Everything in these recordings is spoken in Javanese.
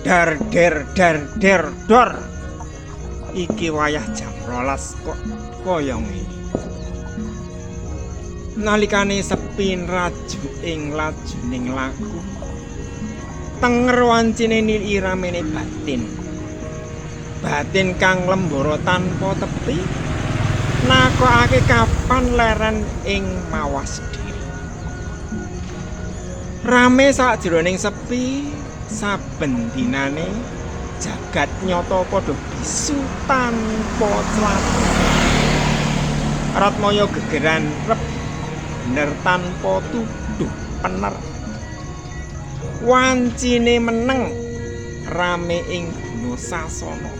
Dar der dar der dor. Iki wayah jam 12 kok kaya ngene. Nalikane sepi nraju ing lajuning laku. Tenger wancine niliki ramene batin. Batin kang lembara tanpa tepi nakokake kapan leren ing mawas diri. Rame sakjroning sepi saben dinane jagat nyata padha bisu tanpa clathu. Ratmaya gegeran rep bener tanpa tuduh pener. Wancine meneng rame ing guna sasana.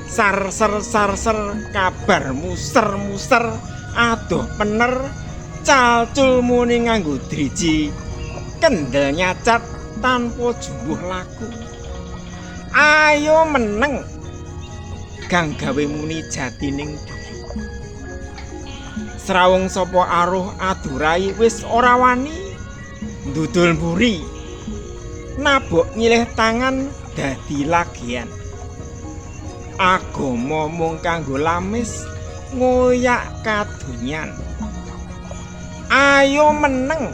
Sarser sarser kabar muser-muser adoh pener calcul muni nganggo driji kendel nyacat tanpa jumbuh laku. Ayo meneng gang gawe muni jatining diri. Srawung sapa aruh adurai wis ora wani ndudul mburi. Nabok nyilih tangan dadi lagian. Agama mung kanggo lamis ngoyak kadonyan. Ayo meneng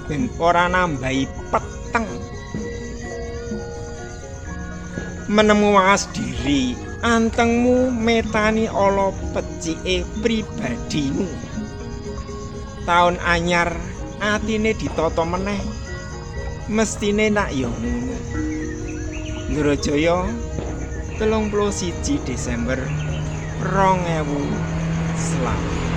ben ora nambahi peteng. Menemu waas diri, antengmu metani ala pecike pribadimu. Taun anyar atine ditata meneh. Mestine nak ya ngono. Ndrajaya 31 Desember 2020.